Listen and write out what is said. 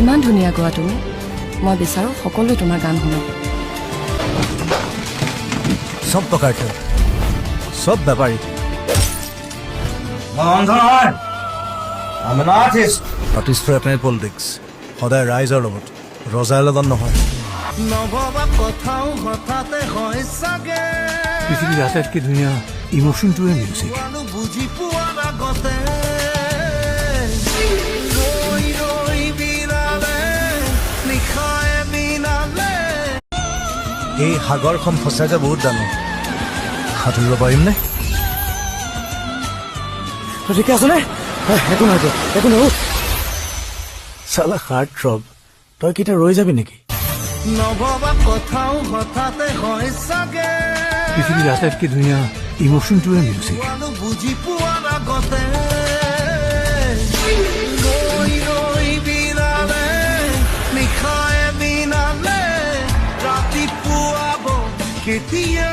ইমান ধুনীয়া গোৱা তুমি। মই বিচাৰোঁ সকলোৱে তোমাৰ গান শুনক। চব প্ৰকাৰ খেল, চব বেপাৰী। মই অন্ধ নহয়। I'm an artist. Artist for politics সদায় ৰাইজৰ লগত, ৰজাৰ লগত নহয়। নভবা কথাও হঠাতে হয় চাগে। পৃথিৱীৰ আটাইতকৈ ধুনীয়া ইম'শ্যনটোৱে মিউজিক। আৰু বুজি পোৱাৰ আগতে ৰৈ ৰৈ বিনালে, নিশাই বিনালে। এই সাগৰখন সঁচাকৈ বহুত ডাঙৰ। সাঁতুৰিব পাৰিমনে? তই ঠিকে আছনে? একো নহয় তোৰ, একো নহয়। চালা হাৰ্ট থ্ৰব, তই কেতিয়া ৰৈ যাবি নেকি? নভবা কথাও হঠাতে হয় চাগে। পৃথিৱীৰ আটাইতকৈ ধুনীয়া ইম'শ্যনটোৱে মিউজিক। আৰু বুজি পোৱাৰ আগতে ৰৈ ৰৈ বিনালে, নিশাই বিনালে, ৰাতিপুৱাব কেতিয়া?